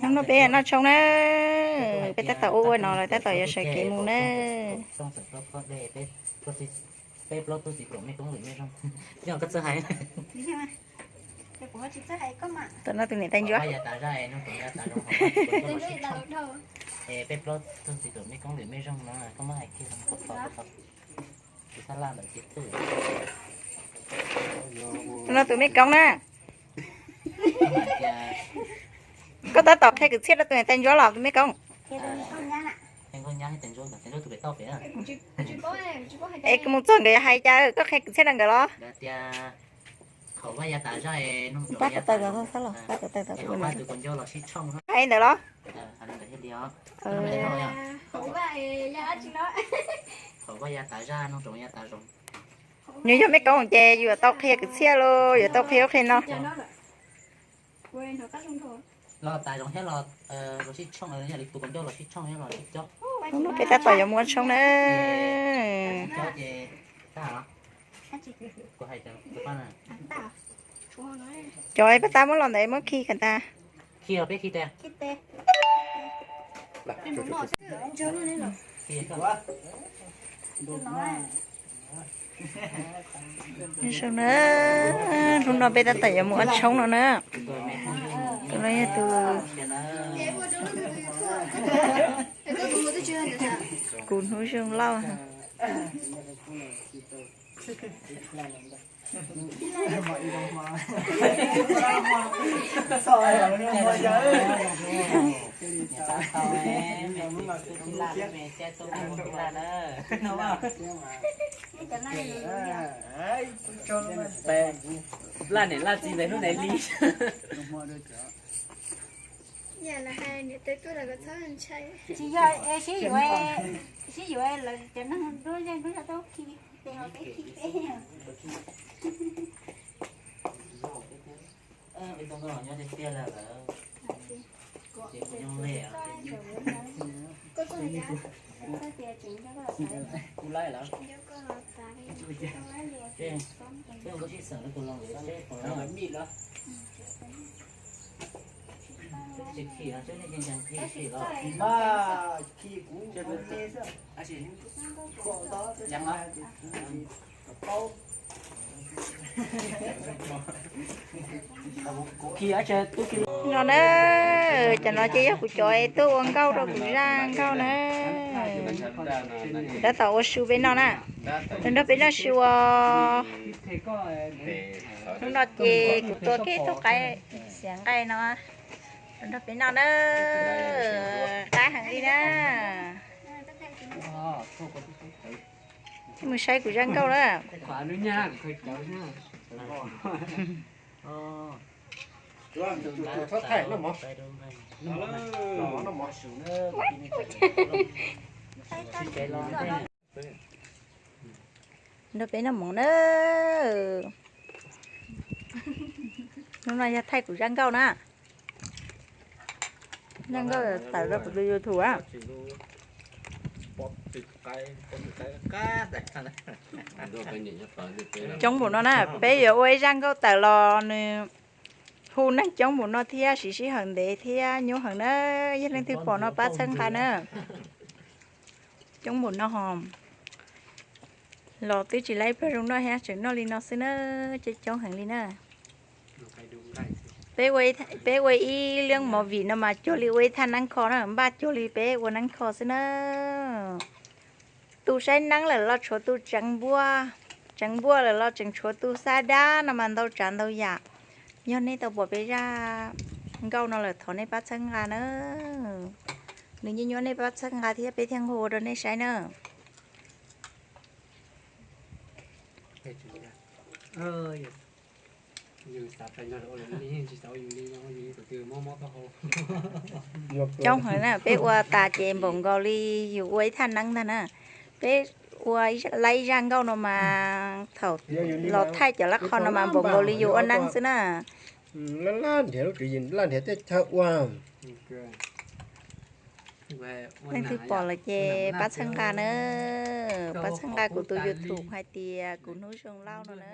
Hnub no peb noj tshoob na, peb tab tom ua ua no lawv tab tom yuav sawv kev mus na. Peb plaub tug txiv tub mej koob lwm mej zoo. Yog koj txawj hais. Tam no tus niam tais ntsuab. Peb plaub tug txiv tub mej koob lwm mej zoo no koj muab hais kiag. Tam no tus mej koob na. Koj tab tom qhia kwv txhiaj rau tus niam tais ntsuab los tus mej koob? Es kuv mus txog nkawd hais cas koj qhia kwv txhiaj rau nkawd los? Pab tus tais los, pab tus tais los. Hais ntawd los? Nws yog mej koob ces yuav tau qhia kwv txhiaj los yuav tau qhia ua qhia no. Hnub no peb tab tom yuav mus ua tshoob na. Cov pab tab muab los ntawd muab khi kom tas. Zoo na, hnub no peb tab tom yuav mus ua tshoob no na. Tus no yog tus, kuv Hnub Zoo Lauj. Laj niam laj txiv ntawd hnub ntawd li. Tsis yog, sib yuav, sib yuav lawv cov neeg duab zeeg duab zog tau khi, ces ho peb khi peb. No na, cov no ces yog kuv cov tuaj ua nkauj rau kuv zaj nkauj na. Tab tom ua su peb noj na. Nrog peb noj su os. Hnub no ces kuv tua kiag ib tug qaib xiav nqaij no nrog peb noj na. Qab heev li na. Mus saib kuv zaj nkauj na. Nrog peb noj mov na. Hnub no yog thaij kuv zaj nkauj na. Zaj nkauj tawm rau kuv tus YouTube a. Coob npaum no na, peb yuav ua ib zaj nkauj tawm los nws hu neeg coob npaum no thiab siv sij hawm ntev thiab nyuaj heev na. Yog leej twg pom no pab txhawb nqa na. Coob npaum no ho los twb tsis laib plog zoo noj thiab, tseem noj li no xwb na. Coob coob heev li na. Peb ua ib leej movie no mas cuag li ua ib thaj neeb kho na, npaj cuag li peb ua neeb kho xwb na. Tus saib neeb lawm los tshuav tus tseev npua, tseev npua lawm los tseem tshuav tus xab dab no mas ntau tsav ntau yam. Yog nej tau pom peb zaj nkauj no lawm thov nej pab txhawb nqa na. Nws nyuaj nyuaj nej pab txhawb nqa thiab peb thiaj nquag ua rau nej saib na. Coob heev na, peb ua tas ces npaum nkaus li yus ua ib thaj neeb ntag na. Peb ua laib ib zaj nkauj no mas thaum los thaij cov lab qho no mas npaum nkaus li yus ua neeb xwb na. Laj nrhiav lub tswv yim laj nrhiav tej chaw ua. Leej twg pom lawm ces pab txhawb nqa na, pab txhawb nqa kuv tus YouTube hais tias kuv Hnub Zoo Lauj no na.